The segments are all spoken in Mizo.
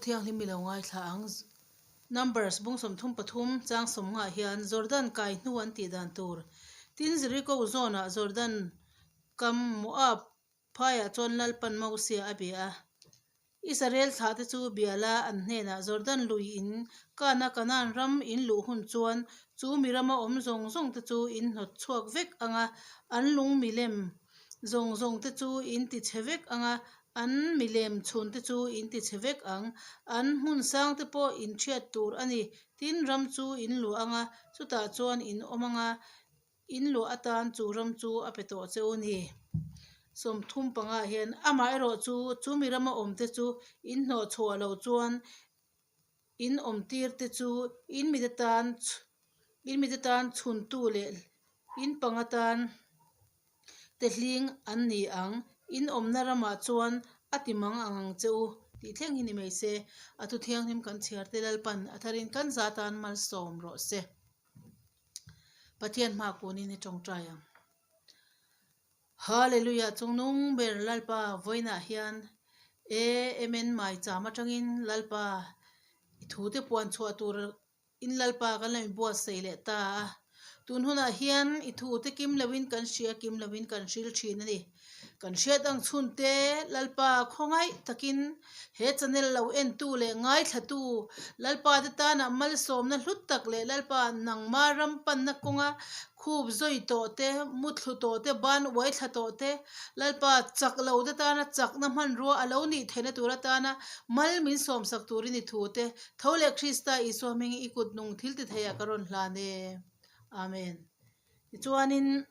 Thianghlim i lo ngaithla ang. Numbers bung 33 chang sawmngah hian Jordan kai hnu an tih dan tur. Tin, Jeriko zawnah Jordan kam Moab phaiah chuan Lalpan Mosia a bia a. Israel thlahte chu biala an hnenah Jordan lui in kana Kanaan ram in luh hun chuan chu mi rama awm zawng zawng te chu in hnawt chhuak vek ang a, an lung milem zawng zawng te chu in ti chhe vek ang a, an milem chhun te chu in ti chhe vek ang, an hmun sang te pawh in thiat tur a ni, tin ram chu in luah ang a, chutah chuan in awm ang a, In luah atan chu ram chu a pe tawh che u ni. 35 hian amaherawh chu chu mi rama awmte chu in hnawh chhuah loh chuan in awmtir te chu in mit atan in mit atan chhuntu leh in pang atan te hling an ni ang. In awmna ramah chuan a ti mang ang ang che u tih thleng hi ni mai se. A thu thianghlim kan chhiar te Lalpan a tharin kan za tan malsawm rawh se. Pathian hma kunin i tawngtai ang. Hallelujah chungnung ber Lalpa vawiinah hian AMN maicham atangin Lalpa i thute puan chhuah tur in Lalpa kan lo inbuatsaih leh ta a. Tun hunah hian i thute kim loin kan hria kim loin kan hril thin a ni. Kan hriat ang chhunte Lalpa khawngaih takin he channel lo entu leh ngaithlatu Lalpa te tana malsawmna hlut tak leh Lalpa nangma ram panna kawnga khup zawi tawh te, muthlu tawh te, ban uai thla tawh te, Lalpa chak lo te tana chakna hmanrua a lo nih theihna tur atana mal min sawmsak turin i thu te tho leh Krista Isua hmingin i kut nung thil ti theiah ka rawn hlan e. Amen. Tichuanin.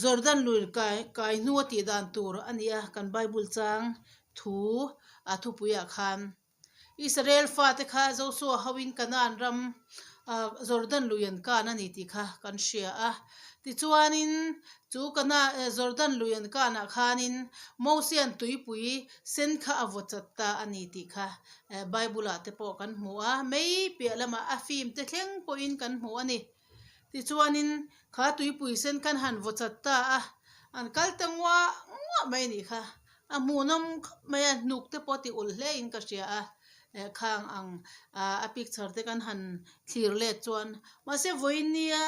Jordan lui kai kai hnu a tih dan tur a ni a, kan Bible chang thu a thupuiah khan Israel fate kha Joshua hoin Canaan ram ah Jordan lui an kan a ni tih kha kan hria a. Tichuanin chu Canaan Jordan lui an kanah khanin Mosia'n tuipui sen kha a vaw chat ta a ni tih kha Bible ah te pawh kan hmu a, mei piah lamah a film te thleng pawhin kan hmu a ni. Tichuanin kha tuipui sen khan han vaw chat ta a, an kal ta nguah nguah mai a nih kha. A hmuhnawm khawp mai a, hnuk te pawh ti ulh hle in ka hria a, eh khang ang ah a picture te kan han thlir let chuan. Mahse vawiin nia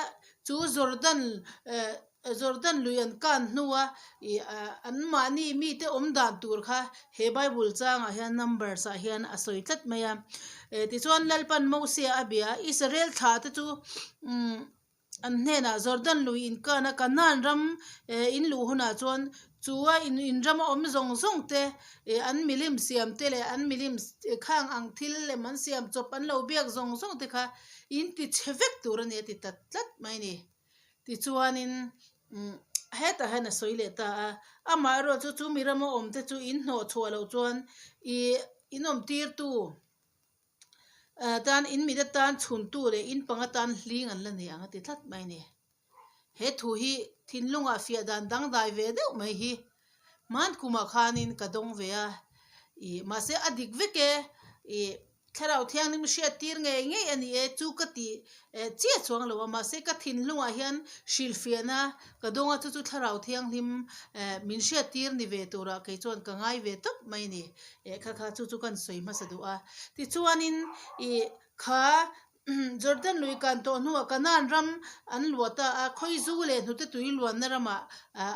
chu Jordan eh Jordan lui an kan hnua ih ah an mahni mite awm dan tur kha he Bible changah hian numbers ah hian a sawi tlat mai a. Eh tichuan Lalpan Mosia a bia a, Israel thlah te chu umm an hnenah Jordan lui inkan a Canaan ram eh in luh hunah chuan chu a in in rama awm zawng zawng te eh an milim siam te leh an milim khang ang thil lem an siam chawp an lo biak zawng zawng te kha in ti chhe vek tur a ni a ti ta tlat mai a ni. Tichuanin hetah hian a sawi leh ta a, amaherawh chu chu mi rama awmte chu in hnawh chhuah loh chuan ih in awm tirtu tan in mit atan chhuntu leh in pang atan hling an la nei ang a ti tlat mai a ni. He thu hi thinlungah fiah dan dangdai ve deuh mai hi hman kumah khanin ka dawng ve a, ih mahse a dik vek e ih. Thlarau Thianghlim hriat tir ngei ngei a ni e, chu ka ti chiah chuang lo a, mahse ka thinlungah hian hrilhfiahna ka dawng a, chu chu Thlarau Thianghlim min hriat tir ni ve turah kei chuan ka ngai ve tawp mai a ni. Kha kha chu chu kan sawi hmasa duh a. Tichuanin ih kha Jordan lui kan tawh hnuah Kanaan ram an luah ta a, khawizu leh hnute tui luanna ramah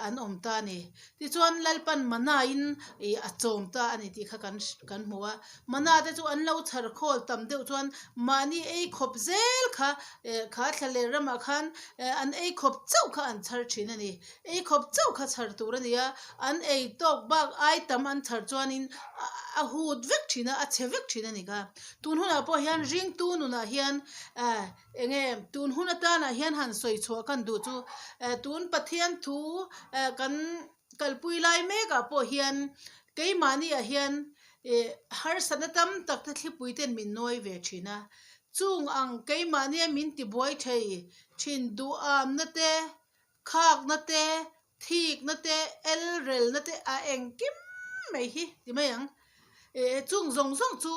an awm ta a ni. Tichuan Lalpan Mana-in ih a chawm ta a ni tih kha kan kan hmu a. Mana te chu an lo chhar khawl tam deuh chuan mahni ei khawp zel kha eh kha thlaler ramah khan eh an ei khawp chauh kha an chhar thin a ni. Ei khawp chauh kha chhar tur a ni a, an ei tawk bak ai tam an chhar chuanin a hut vek thin a, a chhe vek thin a ni kha. Tun hunah pawh hian ringtu nunah hian eh eng nge tun hun atanah hian han sawi chhuah kan duh chu eh tun Pathian thu eh kan kalpui lai mekah pawh hian keimahniah hian ih harsatna tam tak te thlipui ten min nawi ve thin a, chung ang keimahnia min tibuai thei thin duhamna te Khakna te, thikna te, elrelna te a engkim mai hi ti mai ang. Eh chung zawng zawng chu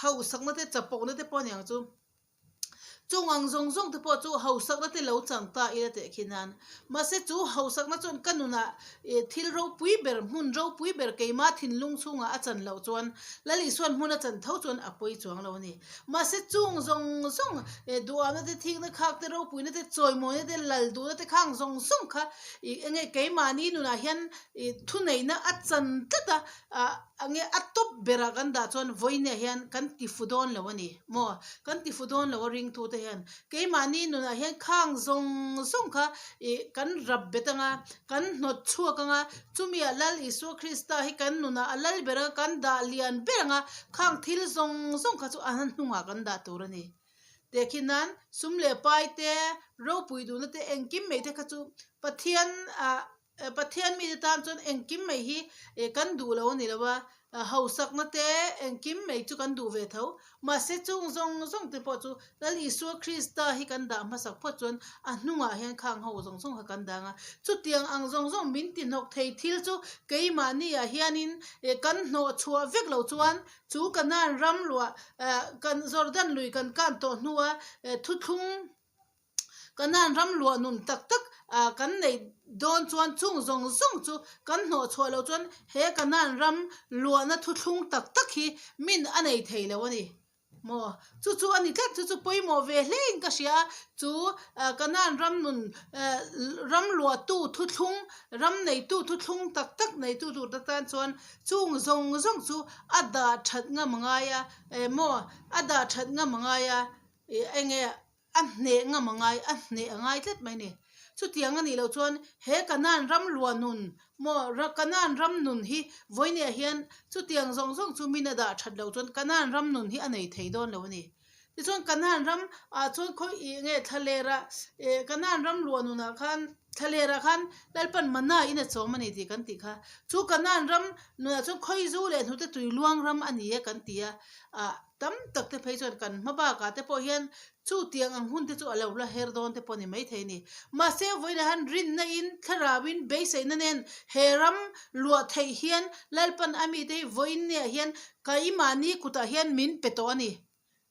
hausakna te, chapawhna te pawh a ni ang chu. Chung ang zawng zawng te pawh chu hausakna te lo chang ta ila teh khi nan. Mahse chu hausakna chuan ka nunah thil ropui ber, hmun ropui ber keimah thinlung chhungah a chan loh chuan Lal Isuan hmun a chan tho chuan a pawi chuang lo a ni. Mahse chung zawng zawng duhawmna te, thikna khak te, ropuina te, chawimawina te, lal duhna te khang zawng zawng kha enge keimahni nunah hian thuneihna a chan tlat a, Enge a tawp berah kan dah chuan vawiinah hian kan ti fu dawn lo a ni maw? Kan ti fu dawn lo a ringtute hian keimahni nunah hian khang zawng zawng kha ih kan rap bet anga, kan hnawt chhuak anga, chumiah Lal Isua Krista hi kan nunah a lal ber anga kan dah lian ber anga khang thil zawng zawng kha chu a hnungah kan dah tur a ni. Tehkhin nan sum leh pai te, ropui duhna te engkim mai te kha chu Pathian ah Pathian mite tan chuan engkim mai hi kan duh lo a ni lo a, hausakna te engkim mai chu kan duh ve tho. Mahse chung zawng zawng te pawh chu Lal Isua Krista hi kan dah hmasak phawt chuan a hnungah hian khang ho zawng zawng kha kan dang a. Chutiang ang zawng zawng min ti hnawk thei thil chu keimahniah hianin kan hnawh chhuah vek lo chuan chu Kanaan ram luah kan Jordan lui kan kan tawh hnua thuthlung Kanaan ram luah nun tak tak kan neih dawn chuan chung zawng zawng chu kan hnawh chhuah loh chuan he Kanaan ram luahna thuthlung tak tak hi min a nei thei lo a ni maw? Chu chu a ni tlat, chu chu pawimawh ve hlein ka hria a, chu Kanaan ram nun ram luahtu thuthlung, ram neitu thuthlung tak tak neitu tur te tan chuan chung zawng zawng chu a dah that ngam a ngai a, maw? A dah that ngam a ngai a, enge A hneh ngam a ngai, a hneh a ngai tlat mai a ni. Chutiang a nih loh chuan he Kanaan ram luah nun maw, Kanaan ram nun hi vawinia hian chutiang zawng zawng chu min a dah that loh chuan Kanaan ram nun hi a nei thei dawn lo a ni. Tichuan Kanaan ram ah chuan khawi ih nge thlalerah eh Kanaan ram luah nunah khan thlalerah khan Lalpan mana in a chawm a ni tih kan tih kha. Chu Kanaan ram nunah chuan khawi zu leh hnute tui luang ram a ni e kan ti a, ah Tam tak te phei chuan kan hma bakah te pawh hian chutiang ang hun te chu a lo la her dawn te pawh a ni maithei a ni. Mahse vawiinah hian rinna in, thlarau in, beiseihna nen he ram luah theih hian Lalpan a mite hi vawiinniah hian keimahni kutah hian min pe tawh a ni.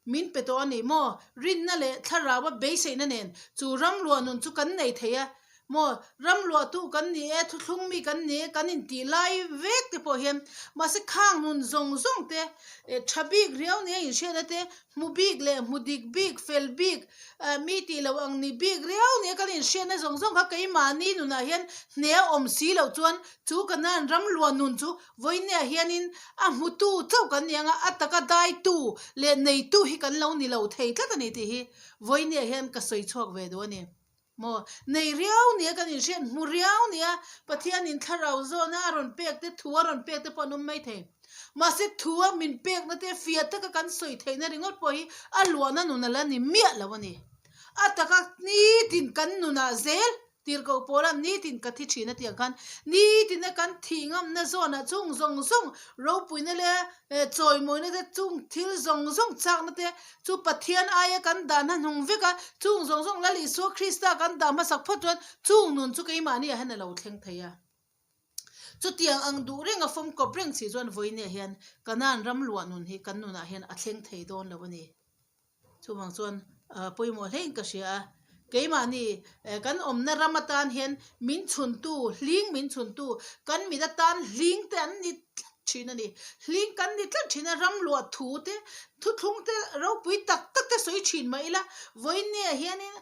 Min pe tawh a ni maw? Rinna leh thlarau a beiseihna nen chu ram luah nun chu kan nei thei a. Maw, ram luahtu kan ni e, thuthlung mi kan ni e, kan intih lai vek te pawh hian mahse khang nun zawng zawng te, tha bik riau nia inhriatna te, hmu bik leh hmu dik bik, fel bik, mi tih loh ang ni bik riau nia kan inhriatna zawng zawng kha keimahni nunah hian hne a awm si loh chuan chu Kanaan ram luah nun chu vawiinniah hianin a hmutu chauh kan ni ang a, a taka daitu leh neitu hi kan lo ni lo thei tlat a ni tih hi vawiinniah hian ka sawi chhuak ve duh a ni. Maw? Nei riau nia kan inhriat hmu riau nia Pathianin thlarau zawna a rawn pek te, thu a rawn pek te pawh an awm mai thei. Mahse thu a min pekna te fiah taka kan sawi theihna ringawt pawh hi a luahna nun a la ni miah lo a ni. A taka nitin kan nunah zel tirhkoh pawla nitin ka thi thin a tih ang khan nitina kan thih ngamna zawnah chung zawng zawng ropuina leh Chawimawina te chung thil zawng zawng chakna te chu Pathian aia kan dah hnahnung vek a, chung zawng zawng Lal Isua Krista kan dah hmasak phawt chuan chung nun chu keimahni ah hian a lo thleng thei a. Chutiang ang duh reng a fawm kawp reng si chuan vawinia hian Kanaan ram luah nun hi kan nunah hian a thleng thei dawn lo a ni. Chuvang chuan pawimawh hlein ka hria a, keimahni kan awmna ram atan hian min chhuntu, hling min chhuntu, kan mit atan hling te an ni tlat thin a ni. Hling kan ni tlat thin a, ram luah thu te, thuthlung te ropui tak tak te sawi thin mah ila, vawiinniah hianin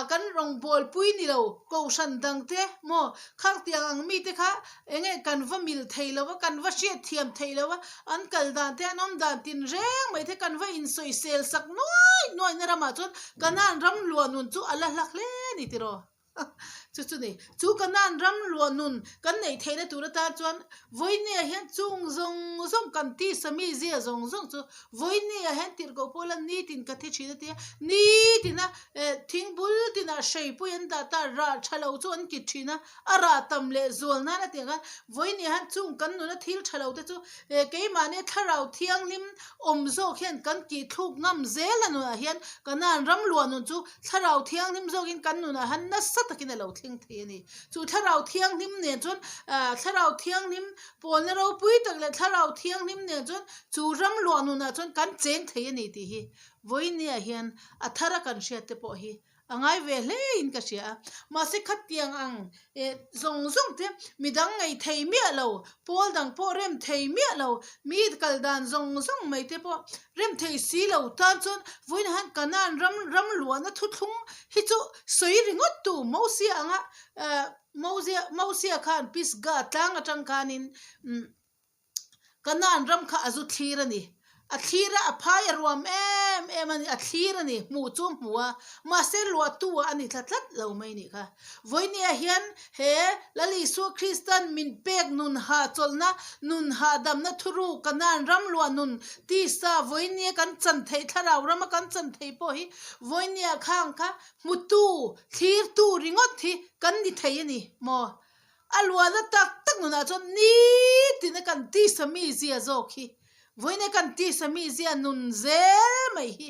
kan rawngbawlpui ni lo, kohhran dang te maw, khangtiang ang mite kha Enge kan va mil thei lo a, kan va hriat thiam thei lo a, an kal dan te, an awm dan tin reng mai te kan va insawisel sak nuai nuai na ramah chuan Kanaan ram luah nun chu a la hlak hle a ni tiraw? Chu chu ni. Chu Kanaan ram luah nun kan neih theihna tur atan chuan vawinia hian chung zawng zawng kan tisa mizia zawng zawng chu vawinia hian tirhkoh pawh la nitin ka thi thin a tia, nitina thingbul tinah hreipui an dah ta, rah tha lo chu an kit thin a, A rah tam leh zual nan a tih khan vawiin han chung kan nuna thil tha lo te chu keimahni thlarau thianghlim awm zawk hian kan tih thluk ngam zel a nunah hian Kanaan ram luah nun chu thlarau thianghlim zawkin kan nunah hian nasa takin a lo thleng. thleng thei a ni. Chu Thlarau Thianghlim nen chuan Thlarau Thianghlim pawlna ropui tak leh Thlarau Thianghlim nen chuan chu ram luah nunah chuan kan cheng thei a ni tih hi vawinia hian a thara kan hriat te pawh hi A ngai ve hle in ka hria a, mahse khatiang ang eh zawng zawng te midang ngei thei miah lo, pawl dang pawh rem thei miah lo, mi kal dan zawng zawng mai te pawh rem thei si lo tan chuan vawiin han Kanaan ram ram luahna thuthlung hi chu sawi ringawt tu Mosia anga eh Mosia Mosia khan Pisgah tlang atang khanin umm Kanaan ram kha a zu thlir a ni. A thlir a, a phai a ruam em em a ni, a thlir a ni, hmuh chu a hmu a, mahse luahtu ah a ni thla tlat lo mai nih kha. Vawinia hian he Lal Isua Kristan min pek nun hahchawlhna, nun hahdamna thuruk Kanaan ram luah nun tisa vawinia kan chan theih thlarau rama kan chan theih pawh hi vawinia khang kha hmutu, thlirtu ringawt hi kan ni thei a ni maw? A luahna tak tak nunah chuan nitin a kan tisa mizia zawk hi, vawiin a kan tisa mizia nun zel mai hi,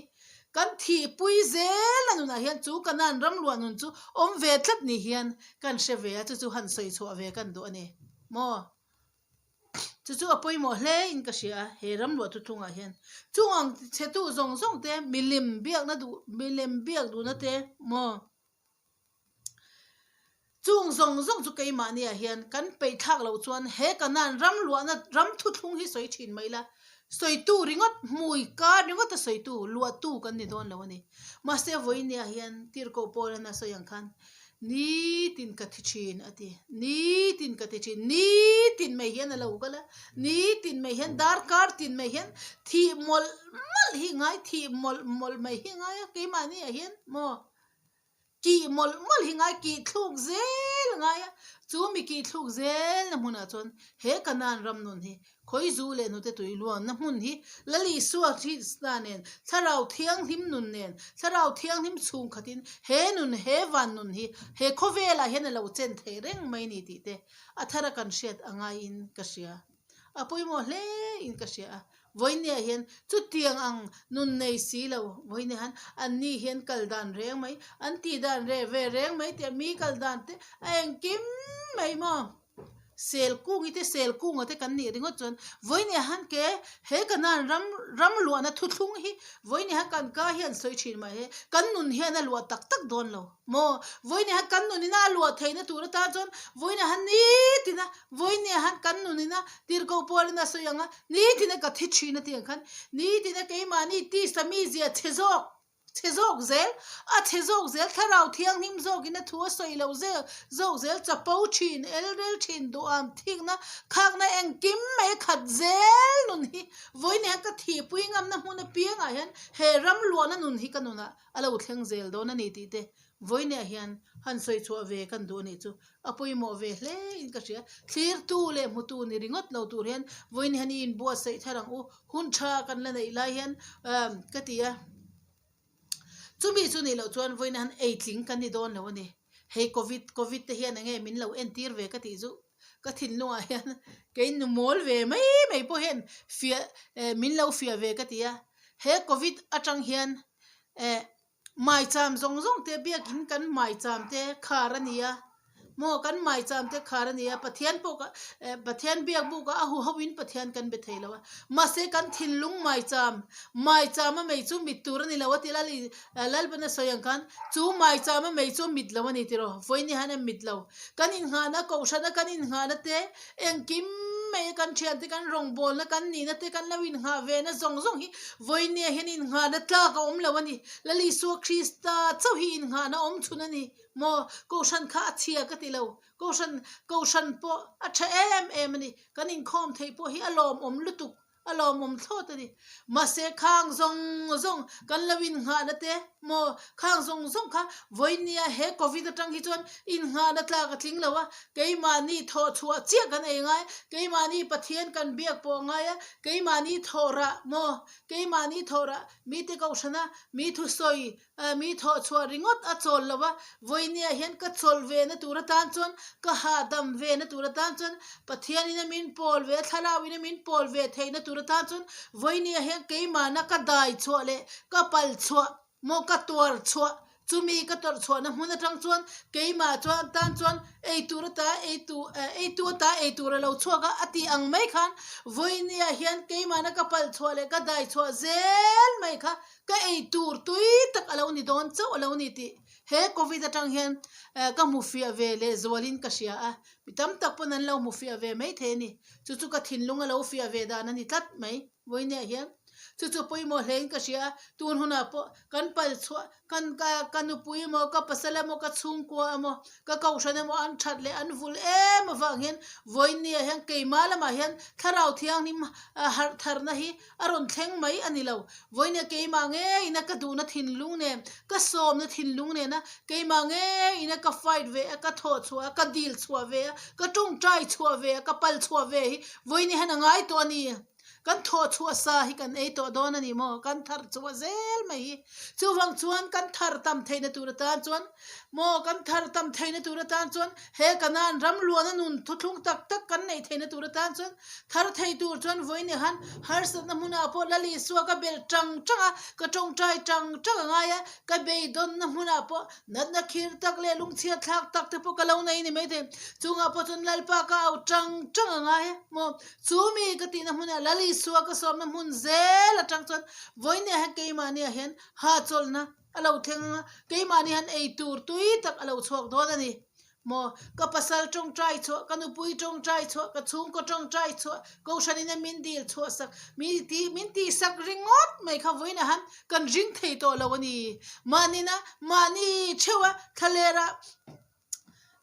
kan thihpui zel a nunah hian chu Kanaan ram luah nun chu awm ve tlat ni hian kan hre ve a, chu chu han sawi chhuah ve kan duh a ni maw? Chu chu a pawimawh hle in ka hria a, he ram luah thuthlungah hian chung ang chhetu zawng zawng te milim biakna duh milem biak duhna te maw? Chung zawng zawng chu keimahniah hian kan peih thlak loh chuan he Kanaan ram luahna ram thuthlung hi sawi thin mai ila, sawitu ringawt, hmui kar ringawt a sawitu, luahtu kan ni dawn lo a ni. Mahse vawinia hian tirhkoh Paula'n a sawi ang khan, Nitin ka thi thin a ti, nitin ka ti thin, nitin mai hian a lo kal a, nitin mai hian darkar tin mai hian thih mawlh mawlh hi ngai, thih mawlh mawlh mai hi ngai a keimahniah hian maw? Kih mawlh mawlh hi ngai kih thluk zel a ngai a, chu mi kih thluk zelna hmunah chuan he Kanaan ram nun hi khawi zu leh hnute tui luanna hmun hi Lal Isua Krista nen Thlarau Thianghlim nun nen Thlarau Thianghlim chhung khatin he nun he van nun hi he khawvelah hian a lo chen thei reng mai ni tih te a thara kan hriat a ngaiin ka hria. A pawimawh hle in ka hria a, vawinia hian chutiang ang nun nei si lo, vawinia hian an ni hian kal dan reng mai, an tih dan reh ve reng mai tih mi kal dan te a engkim mai maw? Sel kungi te sel kunga te kan nih ringawt chuan vawinia hian ke he Kanaan ram ram luahna thuthlung hi vawinia hian kan ka hian sawi thin mai he kan nun hian a luah tak tak dawn lo maw? Vawinia hian kan nun ina a luah theihna tur atan chuan vawinia hian nitina Vawinia han kan nunina tirhkoh Paulin a sawi ang a, Nitina ka thi thin a ti ang khan, nitina keimahni tisa mizia chhe zawk, chhe zawk zel, a chhe zawk zel, thlarau thianghlim zawkin a thu a sawi loh zel, zawk zel, chapo thin, elrel thin, duham, thikna, khakna engkim mai a khat zel nun hi vawinia han ka thihpui ngamna hmun apiangah hian he ram luahna nun hi ka nunah a lo thleng zel dawn a ni tih te Vawinia hian han sawi chhuah ve kan duh a nih chu a pawimawh ve hle in ka hria. Thlirtu leh hmutu ni ringawt lo tur hian vawiin hian i inbuatsaih thar ang u, hun tha kan la neih lai hian ka ti a. Chumi chu nih loh chuan vawiin hian ei tling kan ni dawn lo a ni. Hei covid covid te hian enge min lo entir ve ka tih chu ka thinlungah hian kei nu mawl ve mai mai pawh hian fiah min lo fiah ve ka ti a. He covid atang hian eh Maicham zawng zawng te biakin kan maicham te khar a ni a, maw kan maicham te khar a ni a, Pathian pawh ka eh Pathian biak buk a a hu ho in Pathian kan be thei lo a, mahse kan thinlung maicham, maicham a mei chu mit tur a ni lo a ti lal i Lalpan a sawi ang khan chu maicham a mei chu mit lo a ni tiraw, vawiin hian a mit lo, kan innghahna kohhrana kan innghahna te Engkim mai a kan thiante kan rawngbawlna kan nihna te kan lo innghah ve na zawng zawng hi vawinia hian innghahna tlak a awm lo a ni. Lal Isua Krista chauh hi innghahna awm chhun a ni maw? Kohhran kha a chhia ka ti lo. Kohhran Kohhran pawh a tha em em a ni. Kan inkhawm theih pawh hi a lawmawm lutuk. A lawmawm thlawt a ni. Mahse khang zawng zawng kan lo innghahna te maw, khang zawng zawng kha vawinia he Covid atang hi chuan innghahna tlak a tling lo a, keimahni thawh chhuah chiah kan ei ngai, keimahni Pathian kan biak pawh ngai a, keimahni thawh rah maw, keimahni thawh rah mite kohhrana mi thusawi Mi thawh chhuah ringawt a chawl lo a, vawinia hian ka chawlh ve na tur atan chuan, ka hahdam ve na tur atan chuan, Pathianin a min pawl ve a, Thlarauin a min pawl ve theihna tur atan chuan vawinia hian keimahna ka dai chhuah leh ka pal chhuah maw ka tuar chhuah. Chumi ka tawrh chhuahna hmun atang chuan keimah chuan tan chuan ei tur ata ei tu ei tu ata ei tur a lo chhuak a, a tih ang mai khan vawinia hian keimahna ka palh chhuah leh ka dai chhuah zel mai kha ka ei tur tui tak a lo ni dawn chauh a lo ni tih he covid atang hian ka hmu fiah ve leh zualin ka hria a, mi tam tak pawn an lo hmu fiah ve mai thei a ni. Chu chu ka thinlung a lo fiah ve dan a ni tlat mai. Vawinia hian chu chu pawimawh hlein ka hria a, tun hunah pawh kan pal chhuah kan ka ka nupui emaw ka pasal emaw ka chhungkua emaw ka kohhran emaw an that leh an vul em avang hian vawinia hian keimah lamah hian thlarau thianghlim harh tharna hi a rawn thleng mai a ni lo. Vawinia keimah ngeina ka duhna thinlung nen ka sawmna thinlung nena keimah ngeina ka fight ve a ka thawh chhuah a ka dil chhuah ve a ka tawngtai chhuah ve a ka pal chhuah ve hi vawinia hian a ngai tawh a ni. Kan thawh chhuah sa hi kan ei tawh dawn a ni maw? Kan thar chhuah zel mai hi. Chuvang chuan kan thar tam theihna tur atan chuan maw kan thar tam theihna tur atan chuan he Kanaan ram luana nun thuthlung tak tak kan neih theihna tur atan chuan thar thei tur chuan vawiin han harsatna hmunah pawh Lal Isua ka belh tang tang a, ka tawngtai tang tang a ngai a, ka beidawnna hmunah pawh natna khir tak leh lungchhiat thlak tak te pawh ka lo nei a ni maithei. Chungah pawh chuan Lalpa ka au tang tang a ngai a maw? Chu mi ka tihna hmunah Lal Isua ka sawmna hmun zel atang chuan vawinia hian keimahniah hian hahchawlhna a lo thleng ang a, keimahni hian ei tur tui tak a lo chhuak dawn a ni. Maw, ka pasal tawngtai chhuah, ka nupui tawngtai chhuah, ka chhungkaw tawngtai chhuah, kohhranin a min dil chhuah sak, mi ti min tihsak ringawt mai kha vawiinah hian kan ring thei tawh lo a ni. Mahnina mahni theuha thlalera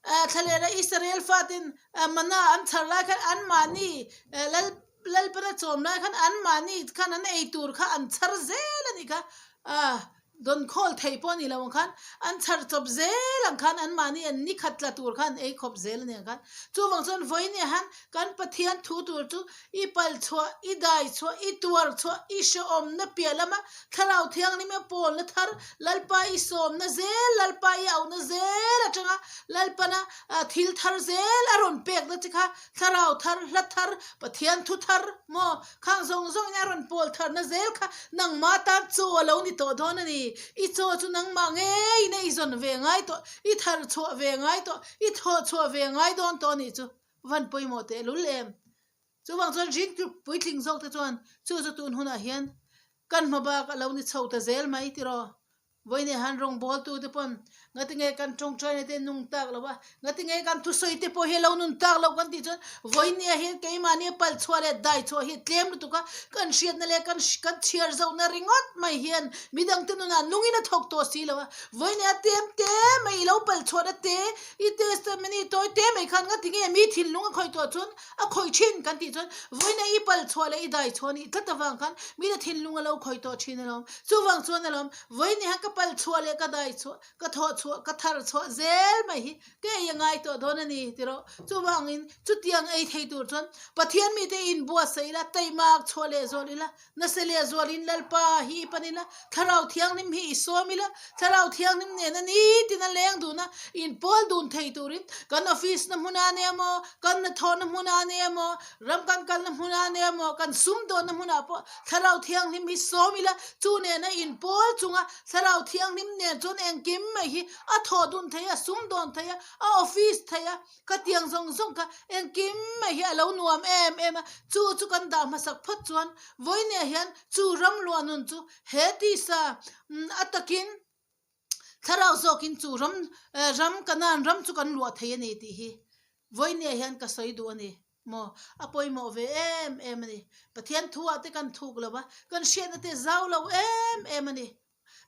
Thlalera Israel faten mana an chhar lai khan anmahni lal lalpana chawm lai khan anmahni khan an ei tur kha an chhar zel a nih kha dawn khawl thei pawh a ni lo ang khan an chhar chawp zel ang khan anmahni an ni khat tla tur khan an ei khawp zel a ni ang khan chuvang chuan vawiin hian kan Pathian thu tur chu I pal chhuah, i dai chhuah, i tuar chhuah, i hrehawmna piah lama Thlarau Thianghlim a pawlna thar, Lalpa i sawmna zel, Lalpa i auhna zel atanga Lalpana thil thar zel a rawn pekna che kha Thlarau thar, hla thar, Pathian thu thar maw khang zawng zawngin a rawn pawl tharna zel kha nangmah tan chaw a lo ni tawh dawn a ni. I chaw chu nangmah ngeiin a i zawn ve ngai tawh, i thar chhuah ve ngai tawh, i thawh chhuah ve ngai dawn tawh a nih chu. Van pawimawh teh lul em? Chuvang chuan ring puitling zawk te chuan chu chu tun hunah hian kan hma bak a lo ni chho ta zel mai tiraw? Vawiin han rawngbawltu te pawn ngatinge kan tawngtaina te nung tak lo a, ngatinge kan thusawi te pawh hi a lo nun tak lo kan tih chuan vawiin hian keimahni a pal chhuah leh dai chhuah hi a tlem lutuk a, kan hriatna leh kan kan chhiar zohna ringawt mai hian midangte nunah nungin a thawk tawh si lo a, vawiin a tlem te mai i lo pal chhuahna te I testimony tawi te mai khan nga tinge mi thinlung a khawih tawh chuan a khawih thin kan tih chuan vawiina i pal chhuah leh i dai chhuah nih tlat avang khan mite thinlung a lo khawih tawh thin alawm. Chuvang chuan alawm vawiin hian ka pal chhuah leh ka dai chhuah ka thawh chhuah ka thar chhuah zel mai hi ka ei a ngai tawh dawn a ni ti rawh. Chuvangin chutiang ei thei tur chuan Pathian mite inbuatsaih ila taimak chhuah leh zawl ila Nasa leh zualin Lalpa hi i pan ila, Thlarau Thianghlim hi i sawm ila, Thlarau Thianghlim nena nitin a leng dun a, inpawl dun thei turin kan office na hmun a nia maw, kan hnathawhna hmun a nia maw, ram kan kalna hmun a nia maw, kan sumdawnna hmunah pawh Thlarau Thianghlim hi sawm ila, chu nena inpawl chunga Thlarau Thianghlim nen chuan engkim mai hi a thawh dun thei a, sumdawn thei a, a office thei a. Ka tiang zawng zawng kha engkim mai hi a lo nuam em em a, chu chu kan dah hmasak phawt chuan vawinia hian chu ram luah nun chu he tisa a takin thlarau zawkin chu ram ram Kanaan ram chu kan luah thei a ni tih hi vawinia hian ka sawi duh a ni maw a pawimawh ve em em a ni. Pathian thu ah te kan thuk lo a, kan hriatna te zau lo em em a ni.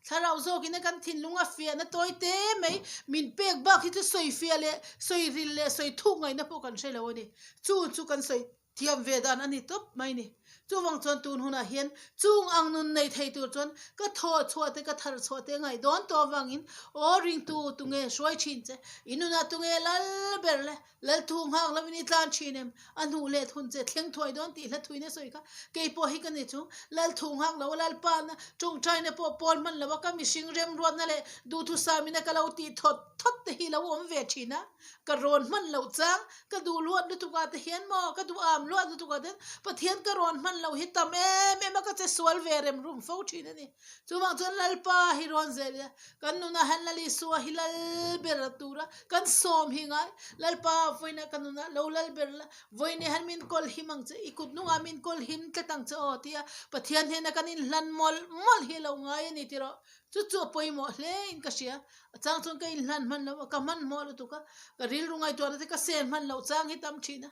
Thlarau zawkin a kan thinlung a fiahna tawi te mai min pek bak hi chu sawi fiah leh sawi ril leh sawi thuk ngaihna pawh kan hre lo a ni. Chu chu kan sawi thiam ve dan a ni tawp mai ni. Chuvang chuan tun hunah hian chung ang nun nei thei tur chuan ka thawh chhuah te ka thar chhuah te ngaih dawn tawh avangin aw ringtu tunge hruai thin che i nunah tunge lal ber le Lalthu nghak lovin i tlan thin em? A hnuh let hun che thleng thuai dawn tih hla thuin a sawi kha. Kei pawh hi ka ni chu. Lalthu nghak lo a Lalpana tawngtaina pawh pawl hman lo a ka mihring remruatna leh duhthusamina ka lo tih thawt thawt te hi lo awm ve thin a. Ka rawn hman loh chang ka duh luat lutuk ah te hian maw ka duh am. tam luat lutuk ah ten Pathian ka rawn hman loh hi tam em em a ka che sual ve rem rum fo thin a ni. Chuvang chuan Lalpa hi rawn zel ila kan nunah hian Lal Isua hi lal ber tura kan sawm hi ngai. Lalpa vawiinah ka nunah lo lal ber la, vawiinah hian min kawl him ang che, i kut hnungah min kawl him tlat ang che aw tia Pathian hnena kan inhlan mawlh mawlh hi a lo ngai a ni tiraw. Chu chu a pawimawh hle in ka hria. A chang chuan ka inhlan hman lo a, ka hmanhmawh lutuk a, ka rilru ngaihtuahna te ka sen hman loh chang hi tam thin a.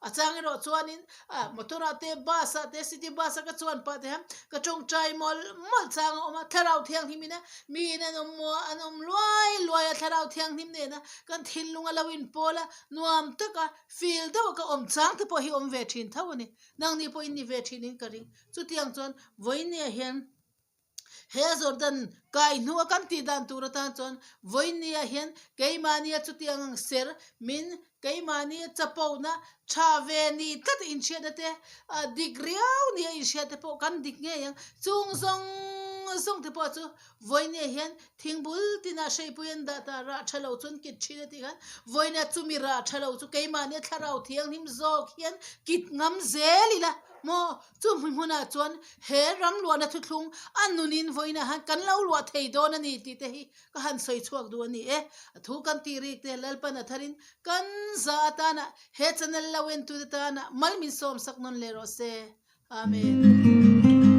A chang erawh chuanin ah motor ah te, bus ah te, city bus a ka chuan pah te hian ka tawngtai mawlh mawlh chang a awm a, thlarau thianghlim ina miin an awm maw an awm luai luai a thlarau thianghlim nena kan thinlung a lo inpawl a, nuam taka feel deuh a ka awm chang te pawh hi awm ve thin tho a ni. Nangni pawh in ni ve thin in ka ring. Chutiang chuan vawinia hian. He Jordan kai hnua kan tih dan tur atan chuan vawinia hian keimahnia chutiang ang ser min keimahnia chapona tha ve ni tlat a inhriatna te dik riau nia inhriat te pawh kan dik ngei ang. Chung zawng zawng te pawh chu vawinia hian thingbul tinah hreipui an dah ta rah tha lo chuan kit thin a tih khan vawinia chumi rah tha lo chu keimahnia thlarau thianghlim zawk hian kit ngam zel ila maw? Chu hmun hmunah chuan he ram luahna thuthlung a nunin vawiinah han kan lo luah thei dawn a ni tih te hi ka han sawi chhuak duh a ni e. A thu kan tih rik te Lalpan a tharin kan za atana he channel lo entute tana mal min sawmsak nawn leh rawh se. Amen.